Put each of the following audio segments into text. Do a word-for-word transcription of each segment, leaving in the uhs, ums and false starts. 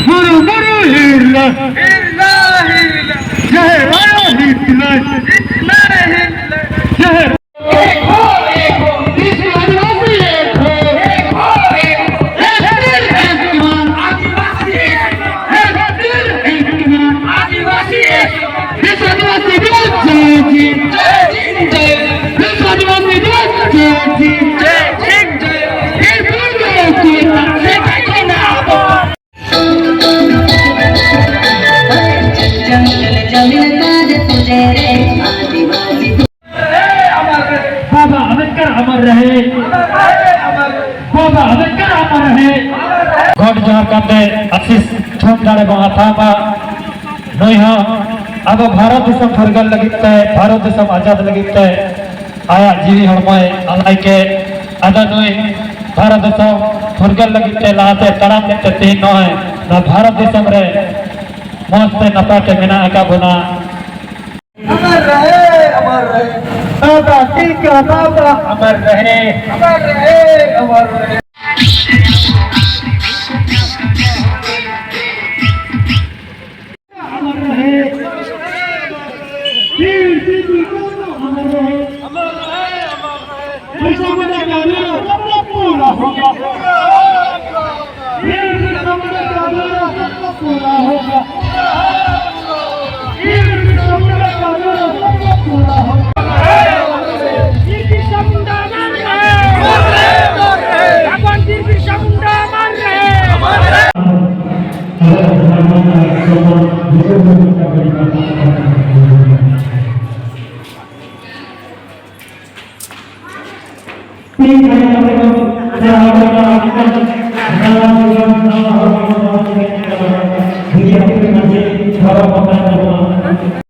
ᱵᱩᱨᱩ ᱵᱩᱨᱩ ᱦᱤᱨᱞᱟᱹ, ᱦᱤᱨᱞᱟᱹ, ᱦᱤᱨᱞᱟᱹ᱾ ᱡᱟᱦᱮᱨ ᱟᱭᱳ ᱦᱤᱨᱞᱟᱹ, ᱦᱤᱨᱞᱟᱹ, ᱦᱤᱨᱞᱟᱹ᱾ ᱡᱟᱦᱮᱨ ᱮᱠ ᱦᱳ, ᱮᱠ ᱦᱳ, ᱵᱤᱥᱣ ᱟᱹᱫᱤᱵᱟᱹᱥᱤ ᱮᱠ ᱦᱳ, ᱮᱠ ᱦᱳ, ᱮᱠ ᱦᱳ, ᱮᱠ ᱦᱳ, ᱟᱹᱫᱤᱵᱟᱹᱥᱤ ᱮᱠ ᱦᱳ, ᱮᱠ ᱦᱳ, ᱟᱹᱫᱤᱵᱟᱹᱥᱤ ᱮᱠ ᱦᱳ, ᱵᱤᱥᱣ ᱟᱹᱫᱤᱵᱟᱹᱥᱤ ᱫᱤᱵᱚᱥ ᱡᱟᱭ ᱡᱤᱱ, ᱡᱟᱭ ᱡᱤᱱ, ᱡᱟᱭ ᱡᱤᱱ, ᱵᱤᱥᱣ ᱟᱹᱫᱤᱵᱟᱹᱥᱤ ᱫᱤᱵᱚᱥ ᱡᱟᱭ ᱡᱤᱱ, ᱡᱟᱭ ᱡᱤᱱ, ᱡᱟᱭ ᱡᱤᱱ, ᱮᱠ ᱦᱳ, ᱮᱠ ᱦᱳ, ᱮᱠ ᱦᱳ, ᱟᱵᱚ ᱵᱟᱵᱟ ᱟᱢᱵᱮᱫᱠᱟᱨ ᱟᱢᱟᱨ ᱨᱟᱦᱮ, ᱵᱟᱵᱟ ᱟᱢᱵᱮᱫᱠᱟᱨ ᱟᱢᱟᱨ ᱨᱟᱦᱮ᱾ ᱜᱚᱰ ᱡᱚᱦᱟᱨ ᱠᱟᱛᱮ ᱟᱥᱤᱥ ᱛᱷᱩᱢ ᱫᱟᱲᱮ ᱵᱚᱱ ᱦᱟᱛᱟᱣ ᱢᱟ᱾ ᱱᱩᱭ ᱦᱚᱸ ᱟᱵᱚ ᱵᱷᱟᱨᱚᱛ ᱫᱤᱥᱚᱢ ᱯᱷᱩᱨᱜᱟᱹᱞ ᱞᱟᱹᱜᱤᱫ ᱛᱮ, ᱵᱷᱟᱨᱚᱛ ᱫᱤᱥᱚᱢ ᱟᱡᱟᱫ ᱞᱟᱹᱜᱤᱫ ᱛᱮ ᱟᱭᱟᱜ ᱡᱤᱣᱤ ᱦᱚᱲᱢᱚᱭ ᱟᱞᱟᱭ ᱠᱮᱫ᱾ ᱟᱫᱚ ᱱᱩᱭ ᱵᱷᱟᱨᱚᱛ ᱫᱤᱥᱚᱢ ᱯᱷᱩᱨᱜᱟᱹᱞ ᱞᱟᱹᱜᱤᱫ ᱛᱮ ᱞᱟᱦᱟᱛᱮ ᱛᱟᱲᱟᱢ ᱞᱮᱫ ᱛᱮ ᱛᱮᱦᱮᱧ ᱱᱚᱜᱼᱚᱭ ᱱᱚᱣᱟ ᱵᱷᱟᱨᱚᱛ ᱫᱤᱥᱚᱢ ᱨᱮ ᱢᱚᱸᱡᱽ ᱛᱮ ᱱᱟᱯᱟᱭ ᱛᱮ ᱢᱮᱱᱟᱜ ᱟᱠᱟᱫ ᱵᱚᱱᱟ᱾ ᱟᱢᱟᱨ ᱨᱟᱦᱮ, ᱟᱢᱟᱨ ᱨᱟᱦᱮ, ᱵᱟᱵᱟ ᱛᱤᱞᱠᱟᱹ ᱵᱟᱵᱟ, ᱟᱢᱟᱨ ᱨᱟᱦᱮ, ᱟᱢᱟᱨ ᱨᱟᱦᱮ, ᱟᱢᱟᱨ ᱨᱟᱦᱮ᱾ अमर रहे। वीर बिरसा मुंडा का नारा सबका पूरा होगा। वीर बिरसा मुंडा का नारा सबका पूरा होगा। वीर बिरसा मुंडा का नारा सबका पूरा होगा। वीर बिरसा मुंडा अमर रहे। भगवान वीर बिरसा मुंडा अमर रहे।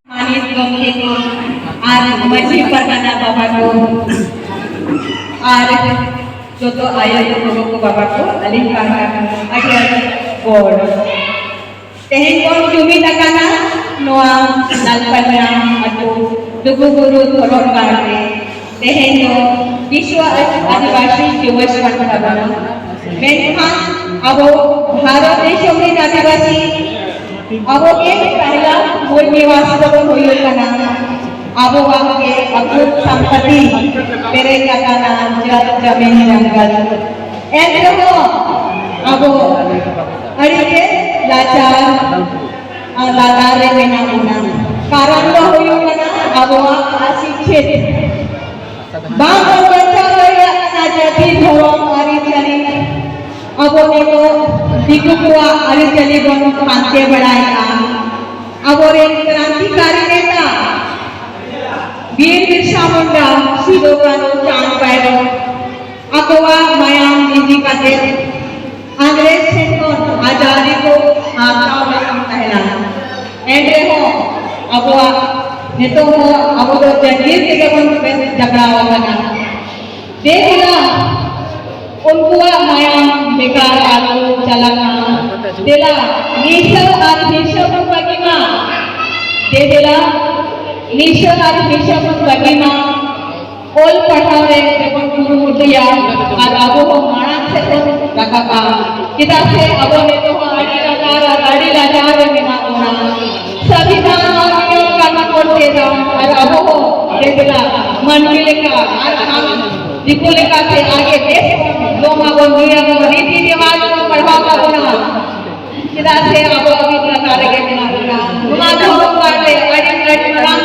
ᱢᱟᱹᱱᱤᱛ ᱜᱚᱢᱠᱮ ᱠᱚ ᱟᱨ ᱢᱟᱹᱡᱷᱤ ᱯᱟᱨᱜᱟᱱᱟ ᱵᱟᱵᱟ ᱠᱚ ᱟᱨ ᱡᱚᱛᱚ ᱟᱭᱳ ᱠᱚ, ᱜᱚᱜᱚ ᱠᱚ, ᱵᱟᱵᱟ ᱠᱚ, ᱟᱹᱞᱤᱧ ᱯᱟᱦᱴᱟ ᱠᱷᱚᱱ ᱟᱹᱰᱤ ᱟᱹᱰᱤ ᱜᱚᱰ᱾ ᱛᱮᱦᱮᱧ ᱵᱚᱱ ᱡᱩᱢᱤᱫ ᱟᱠᱟᱱᱟ ᱱᱚᱣᱟ ᱞᱟᱞᱯᱟᱜᱽᱨᱟ ᱟᱹᱛᱩ ᱞᱩᱜᱩᱵᱩᱨᱩ ᱫᱷᱚᱨᱚᱢ ᱜᱟᱲ ᱨᱮ᱾ ᱛᱮᱦᱮᱧ ᱫᱚ ᱵᱤᱥᱣᱚ ᱟᱹᱫᱤᱵᱟᱹᱥᱤ ᱫᱤᱵᱚᱥ ᱠᱟᱱ ᱛᱟᱵᱚᱱᱟ, ᱢᱮᱱᱠᱷᱟᱱ ᱟᱵᱚ ᱵᱷᱟᱨᱚᱛ ᱫᱤᱥᱚᱢ ᱨᱮᱱ ᱟᱹᱫᱤᱵᱟᱹᱥᱤ ᱟᱵᱚ ᱜᱮ ᱯᱟᱦᱞᱟ ᱢᱩᱞ ᱱᱤᱵᱟᱥ ᱫᱚᱵᱚᱱ ᱦᱩᱭᱩᱜ ᱠᱟᱱᱟ ᱟᱵᱚᱣᱟᱜ ᱜᱮ ᱟᱹᱯᱩᱛ ᱥᱟᱢᱯᱟᱹᱛᱤ ᱯᱮᱨᱮᱡ ᱟᱠᱟᱱᱟ ᱡᱟᱛ ᱡᱟᱢᱤᱱ ᱡᱟᱝᱜᱟᱞ᱾ ᱮᱱ ᱨᱮᱦᱚᱸ ᱟᱵᱚ ᱟᱹᱰᱤ ᱜᱮ ᱞᱟᱪᱟᱨ ᱟᱨ ᱞᱟᱛᱟᱨ ᱨᱮ ᱢᱮᱱᱟᱜ ᱵᱚᱱᱟ᱾ ᱠᱟᱨᱚᱱ ᱫᱚ ᱦᱩᱭᱩᱜ ᱠᱟᱱᱟ ᱟᱵᱚᱣᱟᱜ ᱚᱥᱤᱠᱠᱷᱤᱛ, ᱵᱟᱝ ᱵᱚᱱ ᱵᱟᱧᱪᱟᱣ ᱫᱟᱲᱮᱭᱟᱜ ᱠᱟᱱᱟ ᱡᱟᱹᱛᱤ, ᱫᱷᱚᱨᱚᱢ, ᱟᱹᱨᱤᱪᱟᱹᱞᱤ᱾ ᱟᱵᱚ ᱱᱤᱛᱚᱜ ᱫᱤᱠᱩ ᱠᱚᱣᱟᱜ ᱟᱹᱨᱤᱪᱟᱹᱞᱤ ᱵᱚᱱ ᱯᱟᱱᱛᱮ ᱵᱟᱲᱟᱭᱮᱫᱼᱟ᱾ ᱟᱵᱚᱨᱮᱱ ᱠᱨᱟᱱᱛᱤᱠᱟᱨᱤ ᱱᱮᱛᱟ ᱵᱤᱨ ᱵᱤᱨᱥᱟ ᱢᱩᱱᱰᱟ, ᱥᱤᱫᱩ ᱠᱟᱹᱱᱦᱩ, ᱪᱟᱸᱫᱽ ᱵᱷᱟᱭᱨᱚ ᱟᱠᱚᱣᱟᱜ ᱢᱟᱭᱟᱢ ᱞᱤᱸᱡᱤ ᱠᱟᱛᱮ ᱤᱝᱨᱮᱡᱽ ᱴᱷᱮᱱ ᱠᱷᱚᱱ ᱟᱡᱟᱫᱤ ᱠᱚ ᱦᱟᱛᱟᱣ ᱞᱮᱫ ᱛᱟᱦᱮᱱᱟ᱾ ᱮᱱ ᱨᱮᱦᱚᱸ ᱟᱵᱚᱣᱟᱜ ᱱᱤᱛᱚᱜ ᱦᱚᱸ ᱟᱵᱚ ᱫᱚ ᱡᱟᱸᱡᱤᱨ ᱛᱮᱜᱮ ᱵᱚᱱ ᱡᱟᱯᱲᱟᱣ ᱟᱠᱟᱱᱟ᱾ ᱫᱮᱞᱟ ᱩᱱᱠᱩᱣᱟᱜ ᱢᱟᱭᱟᱢ ᱵᱮᱠᱟᱨ ᱟᱞᱚ ᱪᱟᱞᱟᱜ ᱢᱟ᱾ ᱫᱮᱞᱟ ᱱᱤᱥᱟᱹ ᱟᱨ ᱱᱤᱥᱟᱹ ᱵᱚᱱ ᱵᱟᱹᱜᱤ ᱢᱟ᱾ ᱫᱮᱞᱟ ᱱᱤᱥᱟᱹ ᱟᱨ ᱱᱤᱥᱟᱹ ᱵᱚᱱ ᱵᱟᱹᱜᱤ ᱢᱟ᱾ ᱚᱞ ᱯᱟᱲᱦᱟᱣ ᱨᱮ ᱡᱮᱢᱚᱱ ᱠᱩᱨᱩᱢᱩᱴᱩᱭᱟ ᱟᱨ ᱟᱵᱚ ᱦᱚᱸ ᱢᱟᱲᱟᱝ ᱥᱮᱫ ᱵᱚᱱ ᱨᱟᱠᱟᱵᱼᱟ᱾ ᱪᱮᱫᱟᱜ ᱥᱮ ᱟᱵᱚ ᱱᱤᱛᱚᱜ ᱦᱚᱸ ᱟᱹᱰᱤ ᱞᱟᱛᱟᱨ ᱟᱨ ᱟᱹᱰᱤ ᱞᱟᱡᱟᱣ ᱨᱮ ᱢᱮᱱᱟᱜ ᱵᱚᱱᱟ᱾ ᱥᱟᱹᱫᱷᱤᱱᱟ ᱢᱟᱹᱱᱢᱤ ᱠᱟᱹᱢᱤ ᱵᱚᱱ ᱪᱮᱫᱟ ᱟᱨ ᱟᱵᱚ ᱦᱚᱸ ᱫᱮᱥ ᱨᱮᱱᱟᱜ ᱢᱟᱹᱱᱢᱤ ᱞᱮᱠᱟ ᱟᱨ ᱟᱢ ᱫᱤᱠᱩ ᱞᱮᱠᱟᱛᱮ ᱟᱜᱮ ᱵᱮᱥ ᱵᱚᱱ ᱡᱚᱢ ᱟᱵᱚᱱ ᱧᱩᱭᱟᱵᱚᱱ ᱨᱤᱛᱤ ᱨᱮᱣᱟᱡᱽ ᱵᱚᱱ ᱯᱟᱲᱦᱟᱣ ᱛᱟᱵᱚᱱᱟ᱾ ᱪᱮᱫᱟᱜ ᱥᱮ ᱟᱵᱚ ᱟᱹᱵᱤᱱ ᱞᱟᱛᱟᱨ ᱨᱮᱜᱮ ᱢᱮᱱᱟᱜ ᱵᱚᱱᱟ᱾ ᱱᱚᱣᱟ ᱫᱷᱚᱨᱚᱢ ᱜᱟᱲ ᱨᱮ ᱟᱹᱰᱤ ᱟᱹᱰᱤ ᱢᱟᱨᱟᱝ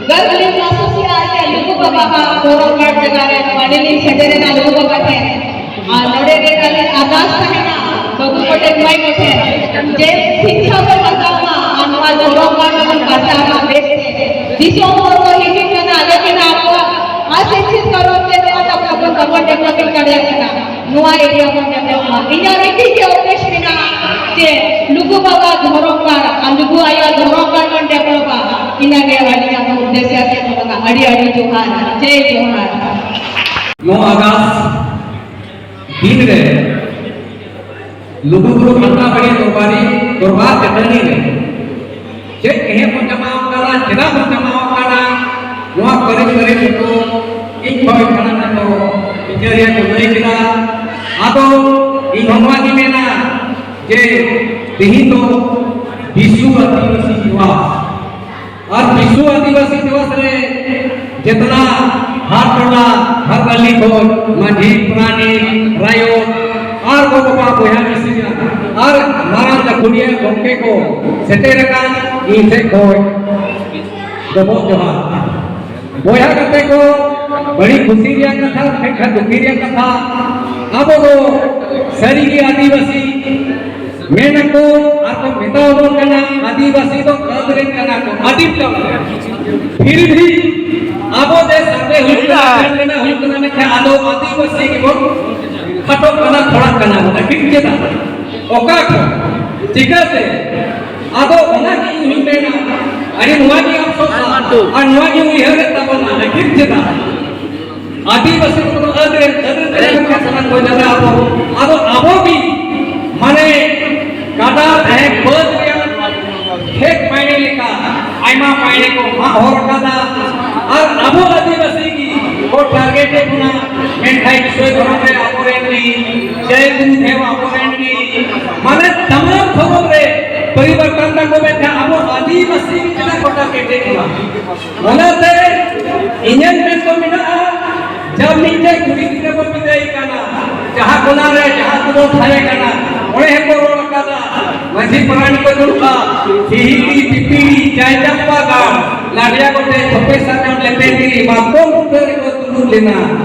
ᱜᱟᱨᱞᱤᱝ ᱟᱥᱳᱥᱤᱭᱟ ᱟᱡ ᱞᱩᱜᱩ ᱵᱟᱵᱟ ᱟᱜ ᱫᱷᱚᱨᱚᱢ ᱜᱟᱲ ᱡᱟᱭᱜᱟ ᱨᱮ ᱱᱚᱣᱟ ᱞᱤᱧ ᱥᱮᱴᱮᱨᱮᱱᱟ ᱞᱩᱜᱩ ᱵᱟᱵᱟ ᱴᱷᱮᱱ᱾ ᱟᱨ ᱱᱚᱰᱮ ᱜᱮ ᱟᱹᱞᱤᱧ ᱟᱨᱫᱟᱥ ᱛᱟᱦᱮᱱᱟ ᱵᱟᱹᱵᱩ ᱠᱚᱴᱷᱮᱱ ᱢᱟᱹᱭ ᱠᱚᱴᱷᱮᱱ ᱡᱮ ᱥᱤᱠᱠᱷᱟ ᱵᱚᱱ ᱦᱟᱛᱟᱣ ᱢᱟ ᱟᱨ ᱱᱚᱣᱟ ᱫᱷᱚᱨᱚᱢ ᱜᱟᱲ ᱨᱮᱵᱚᱱ ᱯᱟᱲᱦᱟᱣ ᱢᱟ ᱵᱮᱥ ᱛᱮ᱾ ᱫᱤᱥᱚᱢ ᱦᱚᱲ ᱠᱚ ᱦᱤᱡᱩᱜ ᱠᱟᱱᱟ, ᱟᱞᱮ ᱴᱷᱮᱱ ᱟᱠᱚᱣᱟᱜ ᱟᱥᱤᱠᱠᱷᱤᱛ ᱠᱟᱨᱚᱱ ᱛᱮ ᱱᱚᱣᱟ ᱛᱟᱵᱚᱱ ᱵᱟᱵᱚᱱ ᱰᱮᱵᱷᱞᱚᱯᱤᱝ ᱫᱟᱲᱮᱭᱟᱜ ᱠᱟᱱᱟ᱾ ᱱᱚᱣᱟ ᱮᱨᱤᱭᱟ ᱵᱚᱱ ᱰᱮᱵᱷᱞᱚᱯ ᱢᱟ᱾ ᱤᱧᱟᱹᱜ ᱢᱤᱫᱴᱤᱡ ᱜᱮ ᱩᱫᱽᱫᱮᱥ ᱢᱮᱱᱟᱜᱼᱟ ᱡᱮ ᱞᱩᱜᱩ ᱵᱟᱵᱟ ᱫᱷᱚᱨᱚᱢ ᱜᱟᱲ ᱟᱨ ᱞᱩᱜᱩ ᱟᱭᱳ ᱫᱷᱚᱨᱚᱢ ᱜᱟᱲ ᱵᱚᱱ ᱰᱮᱵᱷᱞᱚᱯᱟ᱾ ᱤᱱᱟᱹᱜᱮ ᱟᱹᱞᱤᱧᱟᱜ ᱩᱫᱽᱫᱮᱥ ᱟᱨ ᱪᱮᱫ ᱦᱚᱸ ᱵᱟᱝᱟ᱾ ᱟᱹᱰᱤ ᱟᱹᱰᱤ ᱡᱚᱦᱟᱨ, ᱡᱮᱭ ᱡᱚᱦᱟᱨ᱾ ᱱᱚ ᱟᱜᱚᱥᱴ ᱫᱤᱱ ᱨᱮ ᱞᱩᱜᱩᱵᱩᱨᱩ ᱜᱷᱟᱱᱴᱟ ᱵᱟᱲᱮ ᱫᱚᱨᱵᱟᱨᱤ ᱫᱚᱨᱵᱟᱨ ᱪᱟᱹᱴᱟᱹᱱᱤ ᱨᱮ ᱪᱮᱫ ᱮᱦᱮ ᱵᱚᱱ ᱡᱟᱢᱟᱣ ᱠᱟᱱᱟ, ᱪᱮᱫᱟᱜ ᱵᱚᱱ ᱡᱟᱢᱟᱣ ᱠᱟᱱᱟ, ᱱᱚᱣᱟ ᱯᱟᱹᱨᱤ ᱯᱟᱹᱨᱤ ᱠᱚ ᱤᱧ ᱠᱷᱚᱱ ᱠᱷᱟᱱᱟ ᱠᱚ ᱵᱤᱪᱟᱹᱨᱤᱭᱟᱹ ᱠᱚ ᱞᱟᱹᱭ ᱠᱮᱫᱟ᱾ ᱟᱫᱚ ᱤᱧ ᱦᱚᱸ ᱱᱚᱣᱟ ᱜᱤᱧ ᱢᱮᱱᱟ ᱡᱮ ᱛᱮᱦᱮᱧ ᱫᱚ ᱵᱤᱥᱥᱚ ᱟᱹᱫᱤᱵᱟᱹᱥᱤ ᱫᱤᱵᱚᱥ᱾ ᱟᱨ ᱵᱤᱥᱥᱚ ᱟᱹᱫᱤᱵᱟᱹᱥᱤ ᱫᱤᱵᱚᱥ ᱨᱮ ᱡᱮᱛᱱᱟ ᱦᱟᱨ ᱴᱚᱞᱟ, ᱦᱟᱨ ᱜᱟᱹᱞᱤ ᱠᱷᱚᱱ ᱢᱟᱹᱡᱷᱤ, ᱯᱟᱨᱟᱱᱤᱠ, ᱨᱟᱭᱚᱛ ᱟᱨ ᱜᱚ ᱵᱟᱵᱟ, ᱵᱚᱭᱦᱟ ᱢᱤᱥᱤᱨᱟ ᱟᱨ ᱢᱟᱨᱟᱝ ᱜᱟᱹᱠᱷᱩᱲᱤᱭᱟᱹ ᱜᱚᱢᱠᱮ ᱠᱚ ᱥᱮᱴᱮᱨ ᱟᱠᱟᱱ, ᱤᱧ ᱥᱮᱫ ᱠᱷᱚᱱ ᱰᱚᱵᱚᱜ ᱡᱚᱦᱟᱨ᱾ ᱵᱚᱭᱦᱟ ᱜᱟᱛᱮ ᱠᱚ, ᱵᱟᱹᱲᱤᱡ ᱠᱩᱥᱤ ᱨᱮᱭᱟᱜ ᱠᱟᱛᱷᱟ, ᱢᱮᱱᱠᱷᱟᱱ ᱫᱩᱠᱷᱤ ᱨᱮᱭᱟᱜ ᱠᱟᱛᱷᱟ, ᱟᱵᱚ ᱫᱚ ᱥᱟᱹᱨᱤᱜᱮ ᱟᱹᱫᱤᱵᱟᱹᱥᱤ ᱢᱮᱱ ᱟᱠᱚ ᱟᱨ ᱠᱚ ᱢᱮᱛᱟ ᱵᱚᱱ ᱠᱟᱱᱟ, ᱟᱹᱫᱤᱵᱟᱹᱥᱤ ᱫᱚ ᱟᱹᱫ ᱨᱮᱱ ᱠᱟᱱᱟ ᱠᱚ, ᱟᱹᱫᱤᱢ ᱠᱟᱱᱟ ᱠᱚ᱾ ᱯᱷᱤᱨ ᱵᱷᱤ ᱟᱵᱚ ᱫᱮᱥ ᱥᱟᱸᱜᱮ ᱦᱩᱭᱩᱜ ᱠᱟᱱᱟ, ᱢᱮᱱ ᱠᱟᱱᱟ, ᱦᱩᱭᱩᱜ ᱠᱟᱱᱟ, ᱢᱮᱱᱠᱷᱟᱱ ᱟᱫᱚ ᱟᱹᱫᱤᱵᱟᱹᱥᱤ ᱜᱮᱵᱚᱱ ᱠᱷᱟᱴᱚᱜ ᱠᱟᱱᱟ, ᱛᱷᱚᱲᱟᱜ ᱠᱟᱱᱟ ᱵᱚᱱ᱾ ᱟᱹᱠᱷᱤᱨ ᱪᱮᱫᱟᱜ? ᱚᱠᱟ ᱠᱷᱚᱱ? ᱪᱤᱠᱟᱹᱛᱮ? ᱟᱫᱚ ᱚᱱᱟ ᱜᱮ ᱤᱧ ᱦᱚᱧ ᱢᱮᱱᱟ, ᱟᱹᱰᱤ ᱱᱚᱣᱟ ᱜᱮ ᱟᱯᱥᱳᱥᱟ ᱟᱨ ᱱᱚᱣᱟ ᱜᱮ ᱩᱭᱦᱟᱹᱨᱮᱫ ᱛᱟᱵᱚᱱᱟ, ᱟᱹᱠᱷᱤᱨ ᱪᱮᱫᱟᱜ? ᱟᱹᱫᱤᱵᱟᱹᱥᱤ ᱠᱚᱫᱚ ᱟᱹᱫ ᱨᱮᱱ, ᱟᱹᱫ ᱨᱮᱱ ᱠᱟᱱᱟ ᱠᱚ ᱥᱟᱱᱟᱢ ᱠᱚ ᱡᱟᱭᱜᱟ ᱟᱵᱚ᱾ ᱟᱫᱚ ᱟᱵᱚ ᱜᱮ ᱢᱟᱱᱮ ᱜᱟᱰᱟ ᱨᱮ ᱵᱟᱹᱫᱽ ᱨᱮᱭᱟᱜ ᱠᱷᱮᱛ ᱯᱟᱭᱲᱮ ᱞᱮᱠᱟ ᱟᱭᱢᱟ ᱯᱟᱭᱲᱮ ᱠᱚ ᱢᱟᱜ ᱦᱚᱨ ᱟᱠᱟᱫᱟ᱾ ᱟᱨ ᱟᱵᱚ ᱟᱹᱫᱤᱵᱟᱹᱥᱤ ᱜᱮ ᱠᱚ ᱴᱟᱨᱜᱮᱴ ᱮᱫ ᱵᱚᱱᱟ᱾ ᱢᱮᱱᱠᱷᱟᱱ ᱤᱥᱚᱨ ᱫᱷᱚᱨᱚᱢ ᱨᱮ ᱟᱵᱚᱨᱮᱱ ᱜᱮ, ᱡᱟᱭ ᱜᱩᱨᱩ ᱫᱮᱵ ᱟᱵᱚᱨᱮᱱ ᱜᱮ, ᱢᱟᱱᱮ ᱛᱟᱢᱟᱢ ᱫᱷᱚᱨᱚᱢ ᱨᱮ ᱯᱚᱨᱤᱵᱚᱨᱛᱚᱱ ᱫᱟᱠᱚ, ᱢᱮᱱᱠᱷᱟᱱ ᱟᱵᱚ ᱟᱹᱫᱤᱵᱟᱹᱥᱤ ᱜᱮ ᱪᱮᱫᱟᱜ ᱠᱚ ᱴᱟᱨᱜᱮᱴ ᱮᱫ ᱵᱚᱱᱟ? ᱚᱱᱟᱛᱮ ᱤᱧᱟᱹᱜ ᱢᱮᱱ ᱫᱚ ᱢᱮᱱᱟᱜᱼᱟ, ᱡᱟᱵ ᱢᱤᱫᱴᱮᱱ ᱠᱩᱲᱤ ᱜᱤᱫᱽᱨᱟᱹ ᱵᱚᱱ ᱵᱤᱫᱟᱹᱭ ᱠᱟᱱᱟ, ᱡᱟᱦᱟᱸ ᱠᱚᱱᱟ ᱨᱮ ᱡᱟᱦᱟᱸ ᱠᱚᱵᱚᱱ ᱛᱟᱦᱮᱸ ᱠᱟᱱᱟ, ᱚᱸᱰᱮ ᱦᱚᱸᱠᱚ ᱨᱚᱲ ᱟᱠᱟᱫᱟ, ᱢᱟᱹᱡᱷᱤ ᱯᱟᱨᱟᱱᱤᱠ ᱠᱚ ᱫᱩᱲᱩᱵᱼᱟ, ᱦᱤᱦᱤᱲᱤ ᱯᱤᱯᱤᱲᱤ ᱪᱟᱭ ᱪᱟᱢᱯᱟ ᱜᱟᱲ, ᱞᱟᱰᱤᱭᱟ ᱠᱚᱴᱮ ᱛᱷᱚᱯᱮ ᱥᱟᱨᱡᱚᱢ ᱞᱮᱯᱮᱝᱜᱤᱨᱤ, ᱢᱟᱛᱠᱚᱢ ᱵᱩᱴᱟᱹ ᱨᱮᱠᱚ ᱫᱩᱲᱩᱵ ᱞᱮᱱᱟ,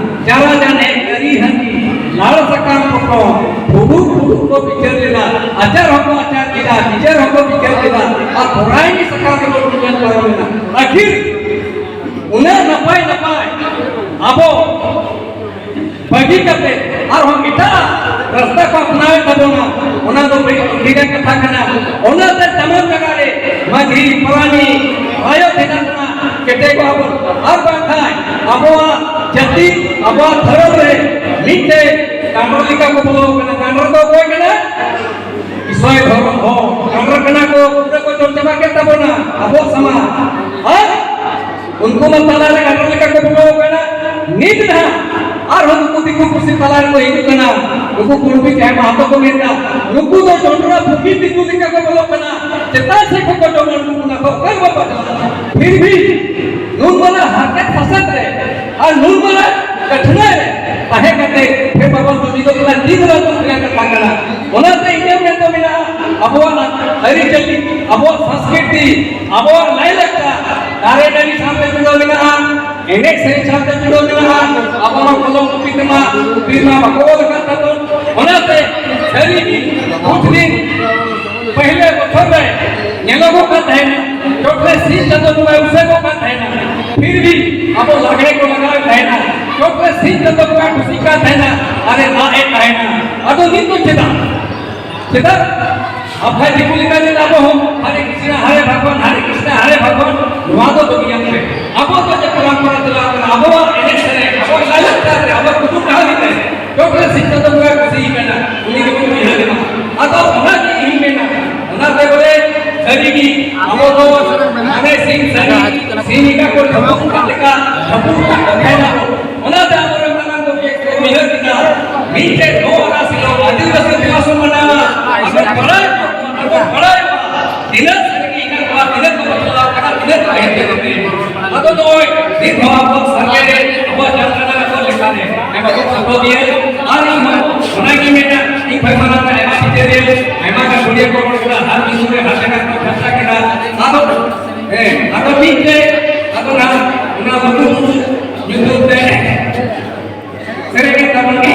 ᱪᱟᱨᱟ ᱡᱟᱱᱮ ᱠᱟᱹᱨᱤ ᱦᱟᱺᱰᱤ, ᱞᱟᱲ ᱥᱟᱠᱟᱢ ᱯᱚᱴᱚᱢ, ᱯᱷᱩᱰᱩᱜ ᱯᱷᱩᱰᱩᱜ ᱠᱚ ᱵᱤᱪᱟᱹᱨ ᱞᱮᱫᱟ, ᱟᱪᱟᱨ ᱦᱚᱸᱠᱚ ᱟᱪᱟᱨ ᱠᱮᱫᱟ, ᱵᱤᱪᱟᱹᱨ ᱦᱚᱸᱠᱚ ᱵᱤᱪᱟᱹᱨ ᱠᱮᱫᱟ, ᱟᱨ ᱯᱚᱨᱟᱭᱱᱤ ᱥᱟᱠᱟᱢ ᱨᱮᱠᱚ ᱫᱩᱲᱩᱵ ᱯᱟᱨᱚᱢ ᱮᱱᱟ᱾ ᱟᱹᱠᱷᱤᱨ ᱩᱱᱟᱹᱜ ᱱᱟᱯᱟᱭ ᱱᱟᱯᱟᱭ ᱟᱵᱚ ᱵᱟᱹᱜᱤ ᱠᱟᱛᱮ ᱟᱨᱦᱚᱸ ᱮᱴᱟᱜ ᱨᱟᱥᱛᱟ ᱠᱚ ᱟᱯᱱᱟᱣᱮᱫ ᱛᱟᱵᱚᱱᱟ, ᱚᱱᱟ ᱫᱚ ᱵᱟᱹᱲᱤᱡ ᱵᱷᱮᱜᱟᱨ ᱠᱟᱛᱷᱟ ᱠᱟᱱᱟ᱾ ᱚᱱᱟᱛᱮ ᱥᱟᱱᱟᱢ ᱡᱟᱭᱜᱟ ᱨᱮ ᱢᱟᱹᱡᱷᱤ, ᱯᱟᱨᱟᱱᱤᱠ, ᱨᱟᱭᱚᱛ ᱦᱮᱱᱟᱜ ᱵᱚᱱᱟ, ᱠᱮᱴᱮᱡᱚᱜᱼᱟ ᱵᱚᱱ᱾ ᱟᱨ ᱵᱟᱝᱠᱷᱟᱱ ᱟᱵᱚᱣᱟᱜ ᱡᱟᱹᱛᱤ, ᱟᱵᱚᱣᱟᱜ ᱫᱷᱚᱨᱚᱢ ᱨᱮ ᱢᱤᱫᱴᱮᱡ ᱠᱟᱸᱰᱚᱨ ᱞᱮᱠᱟ ᱠᱚ ᱵᱚᱞᱚ ᱠᱟᱱᱟ᱾ ᱠᱟᱸᱰᱚᱨ ᱫᱚ ᱚᱠᱚᱭ ᱠᱟᱱᱟ? ᱦᱳᱭ, ᱫᱷᱚᱨᱚᱢ ᱦᱚᱲ ᱜᱟᱰᱟᱨ ᱠᱟᱱᱟ ᱠᱚ, ᱯᱩᱨᱟᱹ ᱠᱚ ᱡᱚᱢ ᱪᱟᱵᱟ ᱠᱮᱫ ᱛᱟᱵᱚᱱᱟ ᱟᱵᱚ ᱥᱚᱢᱟᱡᱽ᱾ ᱟᱨ ᱩᱱᱠᱩ ᱢᱟ ᱛᱟᱞᱟ ᱨᱮ ᱜᱟᱰᱟᱨ ᱞᱮᱠᱟ ᱠᱚ ᱵᱚᱞᱚ ᱠᱟᱱᱟ᱾ ᱱᱤᱛ ᱱᱟᱦᱟᱜ ᱟᱨᱦᱚᱸ ᱱᱩᱠᱩ ᱫᱤᱠᱩ ᱯᱩᱥᱤ ᱛᱟᱞᱟ ᱨᱮᱠᱚ ᱦᱤᱡᱩᱜ ᱠᱟᱱᱟ᱾ ᱱᱩᱠᱩ ᱠᱩᱲᱵᱤ ᱪᱟᱦᱮ ᱢᱟᱦᱟᱛᱚ ᱠᱚ ᱢᱮᱱᱫᱟ, ᱱᱩᱠᱩ ᱫᱚ ᱡᱚᱱᱰᱨᱟ ᱵᱷᱩᱜᱤ ᱫᱤᱠᱩ ᱞᱮᱠᱟ ᱠᱚ ᱵᱚᱞᱚᱜ ᱠᱟᱱᱟ᱾ ᱪᱮᱛᱟᱱ ᱥᱮᱫ ᱠᱷᱚᱱ ᱠᱚ ᱡᱚᱢᱟ, ᱱᱩᱠᱩ ᱚᱱᱟ ᱠᱚ ᱚᱠᱟ ᱨᱮ ᱵᱟᱠᱚ ᱪᱟᱞᱟᱜᱼᱟ᱾ ᱯᱷᱤᱨ ᱵᱷᱤ ᱱᱩᱱ ᱵᱟᱞᱟ ᱦᱟᱨᱠᱮᱛ ᱯᱷᱟᱥᱟᱫ ᱨᱮ ᱟᱨ ᱱᱩᱱ ᱵᱟᱞᱟ ᱠᱟᱴᱷᱱᱟ ᱨᱮ ᱛᱟᱦᱮᱸ ᱠᱟᱛᱮ ᱯᱷᱤᱨ ᱵᱟᱵᱚᱱ ᱡᱩᱢᱤᱫᱚᱜ ᱠᱟᱱᱟ, ᱫᱤᱱ ᱨᱟᱛ ᱨᱮᱭᱟᱜ ᱠᱟᱛᱷᱟ ᱠᱟᱱᱟ᱾ ᱚᱱᱟᱛᱮ ᱤᱧᱟᱹᱜ ᱢᱮᱱ ᱫᱚ ᱢᱮᱱᱟᱜᱼᱟ, ᱟᱵᱚᱣᱟᱜ ᱟᱹᱨᱤᱪᱟᱹᱞᱤ, ᱟᱵᱚᱣᱟᱜ ᱥᱚᱝᱥᱠᱨᱤᱛᱤ, ᱟᱵᱚᱣᱟᱜ ᱞᱟᱭᱼᱞᱟᱠᱪᱟᱨ ᱫᱟᱨᱮ ᱱᱟᱹᱲᱤ ᱥᱟᱶᱛᱮ ᱡᱩᱲᱟᱹᱣ ᱢᱮᱱᱟᱜᱼᱟ, ᱮᱱᱮᱡ ᱥᱮᱨᱮᱧ ᱥᱟᱶᱛᱮ ᱡᱩᱲᱟᱹᱣ ᱢᱮᱱᱟᱜᱼᱟ᱾ ᱟᱵᱚ ᱢᱟ ᱠᱚᱞᱚᱢ ᱠᱚᱯᱤ ᱛᱮᱢᱟ ᱵᱤᱨ ᱢᱟ ᱵᱟᱠᱚ ᱚᱞ ᱟᱠᱟᱫ ᱛᱟᱵᱚᱱ᱾ ᱚᱱᱟᱛᱮ ᱥᱟᱹᱨᱤ ᱜᱮ ᱠᱩᱪ ᱫᱤᱱ ᱯᱟᱹᱦᱤᱞᱮ ᱵᱚᱪᱷᱚᱨ ᱨᱮ ᱧᱮᱞᱚᱜᱚᱜ ᱠᱟᱱ ᱛᱟᱦᱮᱱᱟ, ᱪᱚᱴ ᱨᱮ ᱥᱤᱧ ᱪᱟᱸᱫᱚ ᱵᱚᱸᱜᱟᱭ ᱩᱥᱟᱹᱫᱚᱜ ᱠᱟᱱ ᱛᱟᱦᱮᱱᱟ, ᱯᱷᱤᱨ ᱵᱷᱤ ᱟᱵᱚ ᱞᱟᱜᱽᱲᱮ ᱠᱚ ᱞᱟᱜᱟᱣᱮᱫ ᱛᱟᱦᱮᱱᱟ, ᱪᱚᱴ ᱨᱮ ᱥᱤᱧ ᱪᱟᱸᱫᱚ ᱵᱚᱸᱜᱟᱭ ᱠᱩᱥᱤᱜ ᱠᱟᱱ ᱛᱟᱦᱮᱱᱟ, ᱟᱨᱮ ᱨᱟᱜ ᱮᱫ ᱛᱟᱦᱮᱱᱟ᱾ ᱟᱫᱚ ᱱᱤᱛ ᱫᱚ ᱪᱮᱫᱟᱜ? ᱪᱮᱫᱟᱜ? ᱟᱵᱚ ᱫᱤᱠᱩ ᱞᱮᱠᱟ ᱡᱮ ᱟᱵᱚ ᱦᱚᱸ ᱦᱟᱨᱮ ᱠᱨᱤᱥᱱᱟ ᱦᱟᱨᱮ ᱵᱷᱟᱜᱽᱣᱟᱱ, ᱦᱟᱨᱮ ᱠᱨᱤᱥᱱᱟ ᱦᱟᱨᱮ ᱵᱷᱟᱜᱽᱣᱟᱱ, ᱱᱚᱣᱟ ᱫᱚ ᱵᱟᱹᱜᱤᱭᱟᱜ ᱯᱮ᱾ ᱟᱵᱚ ᱫᱚ ᱡᱮ ᱯᱚᱨᱚᱢᱯᱚᱨᱟ ᱪᱟᱞᱟᱣ ᱠᱟᱱᱟ, ᱟᱵᱚᱣᱟᱜ ᱮᱱᱮᱡ ᱥᱮᱨᱮᱧ, ᱟᱵᱚᱣᱟᱜ ᱞᱟᱭᱼᱞᱟᱠᱪᱟᱨ ᱨᱮ, ᱟᱵᱚᱣᱟᱜ ᱠᱩᱫᱩᱢ ᱠᱟᱹᱦᱱᱤ ᱨᱮ ᱪᱚᱴ ᱨᱮ ᱥᱤᱧ ᱪᱟᱸᱫᱚ ᱵᱚᱸᱜᱟᱭ ᱠᱩᱥᱤ ᱠᱟᱱᱟ, ᱩᱱᱤ ᱜᱮᱵᱚᱱ ᱩᱭᱦᱟᱹᱨ ᱮᱢᱟ᱾ ᱟᱫᱚ ᱚᱱᱟ ᱜᱮ ᱤᱧ ᱢᱮᱱᱟ, ᱚᱱᱟ ᱛᱮ ᱵᱚᱞᱮ ᱥᱟᱹᱨᱤ ᱜᱮ ᱟᱵᱚ ᱫᱚ ᱢᱟᱱᱮ ᱥᱤᱧ ᱥᱟᱹᱨᱤ, ᱥᱤᱧ ᱞᱮᱠᱟ ᱠᱚ ᱴᱷᱟᱹᱠᱩᱨ ᱠᱟᱜ ᱞᱮᱠᱟ, ᱴᱷᱟᱹᱠᱩᱨ ᱠᱟᱜ ᱠᱚ ᱛᱟᱦᱮᱱᱟ ᱵᱚ᱾ ᱚᱱᱟ ᱛᱮ ᱟᱵᱚᱨᱮᱱ ᱢᱟᱨᱟᱝ ᱜᱚᱢᱠᱮ ᱠᱚ ᱩᱭᱦᱟᱹᱨ ᱠᱮᱫᱟ, ᱢᱤᱫᱴᱮᱡ ᱱᱚᱣᱟ ᱚᱱᱟ ᱥᱤᱞᱚ ᱟᱹᱫᱤᱵᱟᱹᱥᱤ ᱫᱤᱵᱚᱥ ᱵᱚᱱ ᱢᱟᱱᱟᱣᱟ᱾ ᱟᱵᱚ ᱵᱟᱲᱟᱭ ᱢᱟ, ᱟᱵᱚ ᱵᱟᱲᱟᱭ ᱢᱟ, ᱛᱤᱱᱟᱹᱜ ᱥᱟᱹᱨᱤ ᱜᱮ ᱦᱮᱱᱟᱜ ᱠᱚᱣᱟ, ᱛᱤᱱᱟᱹᱜ ᱠᱚ ᱵᱟᱯᱞᱟ ᱟᱠᱟᱱᱟ, ᱛᱤᱱᱟᱹᱜ ᱠᱚ ᱦᱮᱡ ᱟᱠᱟᱱᱟ᱾ ᱟᱫᱚ ᱱᱚᱜᱼᱚᱭ ᱱᱤᱛ ᱦᱚᱸ ᱟᱵᱚ ᱥᱟᱸᱜᱮ ᱨᱮ, ᱟᱵᱚᱣᱟᱜ ᱡᱟᱱᱛᱟᱲᱟ ᱟᱵᱚ ᱞᱮᱠᱟᱨᱮ, ᱟᱭᱢᱟ ᱠᱚ ᱥᱟᱯᱲᱟᱣ ᱜᱮᱭᱟ᱾ ᱟᱨ ᱤᱧ ᱦᱚᱸ ᱚᱱᱟᱜᱤᱧ ᱢᱮᱱᱟ, ᱤᱧ ᱯᱟᱭᱢᱟᱱᱟ ᱨᱮ ᱟᱭᱢᱟ ᱵᱤᱪᱟᱹᱨᱤᱭᱟᱹ, ᱟᱭᱢᱟ ᱜᱟᱱ ᱠᱩᱲᱤᱭᱟᱹ ᱠᱚ ᱨᱚᱲ ᱠᱮᱫᱟ, ᱦᱟᱨ ᱠᱤᱪᱷᱩ ᱨᱮ ᱦᱟᱨ ᱡᱟᱭᱜᱟ ᱠᱚ ᱪᱟᱨᱪᱟ ᱠᱮᱫᱟ᱾ ᱟᱫᱚ, ᱦᱮᱸ, ᱟᱫᱚ ᱢᱤᱫᱴᱮᱡ, ᱟᱫᱚ ᱱᱟᱦᱟᱜ ᱚᱱᱟ ᱵᱟᱹᱵᱩ ᱧᱩᱛᱩᱢ ᱛᱮ ᱥᱮᱨᱮᱧ ᱛᱟᱵᱚᱱ ᱜᱮ᱾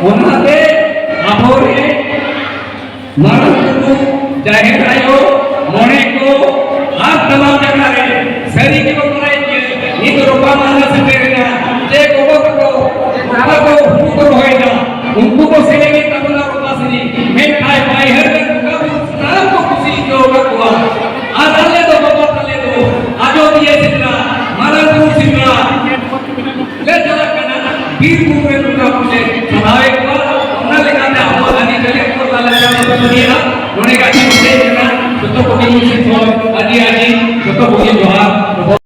ᱚᱱᱟᱛᱮ ᱟᱵᱚᱨᱮᱱ ᱢᱟᱨᱟᱝ ᱵᱩᱨᱩ, ᱡᱟᱦᱮᱨ ᱟᱭᱳ, ᱢᱚᱬᱮ ᱠᱚ ᱟᱨ ᱥᱟᱱᱟᱢ ᱡᱟᱭᱜᱟ ᱨᱮ ᱥᱟᱹᱨᱤ ᱜᱮᱵᱚᱱ ᱵᱟᱲᱟᱭ ᱜᱮᱭᱟ, ᱱᱤᱛ ᱨᱚᱯᱟ ᱢᱟᱦᱟ ᱥᱮᱴᱮᱨᱮᱱᱟ᱾ ᱡᱮ ᱜᱚᱜᱚ ᱛᱟᱠᱚ, ᱵᱟᱵᱟ ᱠᱚ ᱦᱩᱲᱩ ᱠᱚ ᱨᱚᱦᱚᱭᱮᱫᱟ, ᱩᱱᱠᱩ ᱠᱚ ᱥᱮᱨᱮᱧᱮᱫ ᱛᱟᱵᱚᱱᱟ ᱨᱚᱯᱟ ᱥᱮᱨᱮᱧ᱾ ᱢᱮᱱᱠᱷᱟᱱ ᱵᱟᱹᱭᱦᱟᱹᱲ ᱨᱮᱱ ᱵᱚᱸᱜᱟ ᱵᱩᱨᱩ ᱥᱟᱱᱟᱢ ᱠᱚ ᱠᱩᱥᱤ ᱦᱚᱪᱚ ᱟᱠᱟᱫ ᱠᱚᱣᱟ᱾ ᱟᱨ ᱟᱞᱮ ᱫᱚ ᱵᱟᱵᱟ ᱛᱟᱞᱮ ᱫᱚ ᱟᱡᱚᱫᱤᱭᱟᱹ ᱥᱮᱸᱫᱽᱨᱟ, ᱢᱟᱨᱟᱝ ᱵᱩᱨᱩ ᱥᱮᱸᱫᱽᱨᱟ ᱞᱮ ᱪᱟᱞᱟᱜ ᱠᱟᱱᱟ᱾ ᱵᱤᱨ ᱵᱩᱨᱩ ᱨᱮ ᱱᱚᱝᱠᱟ ᱠᱚ ᱞᱮ ᱥᱟᱫᱷᱟᱣᱮᱫ ᱠᱚᱣᱟ᱾ ᱚᱱᱟ ᱞᱮᱠᱟᱛᱮ ᱟᱵᱚᱣᱟᱜ ᱟᱹᱨᱤᱪᱟᱹᱞᱤ ᱠᱚ ᱞᱟᱠᱪᱟᱨ ᱫᱚ ᱵᱟᱹᱜᱤᱭᱟ᱾ ᱱᱚᱰᱮ ᱜᱮ ᱟᱹᱰᱤ ᱢᱩᱪᱟᱹᱫ ᱠᱟᱱᱟ᱾ ᱡᱚᱛᱚ ᱠᱚᱜᱮ ᱢᱩᱪᱟᱹᱫ ᱠᱷᱚᱱ ᱟᱹᱰᱤ ᱟᱹᱰᱤ ᱡᱚᱛᱚ ᱠᱚᱜᱮ ᱡᱚᱦᱟᱨ᱾